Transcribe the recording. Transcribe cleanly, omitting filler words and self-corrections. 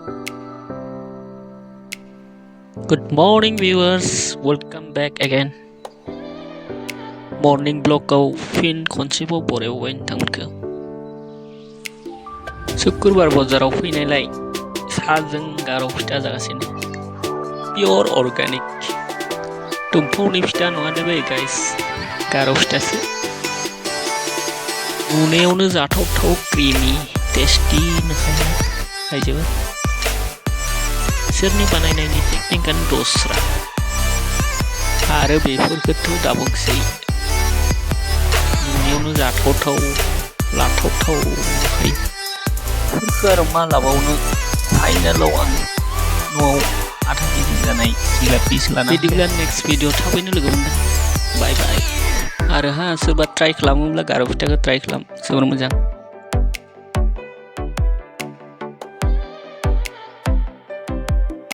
Good morning viewers, welcome back again. Morning vlogआव फिन खनसेबाव बरायबाय नोंथांमोनखौ। शुक्रबार बाजाराव फैनायलाय साजों गार' फिथा जागासिनो। पियर अर्गानिक दंफांनि फिथा नङा दे बे गाइस, गार' फिथासो। नुनायावनो जाथावथाव क्रिमी टेस्टी नुखायो गायजोबो। बिसोरनि बानायनायनि टेकनिकानो दस्रा आरो बेफोरखौथ' दाबुंसै। नुनायावनो जाथावथाव लाथावथाव नुखायो। बेफोरखौ आरो मा लाबावनो, फाइनालाव आं न'आव आधा केजि जानाय जिलापिसो लाना बिदिब्ला नेक्स्ट भिडिअ थाबैनो लोगो मोनगोन। बाय बाय। आरो सोरबा ट्राइ खालामोब्ला गार' फिथाखौ ट्राइ खालाम, जोबोर मोजां।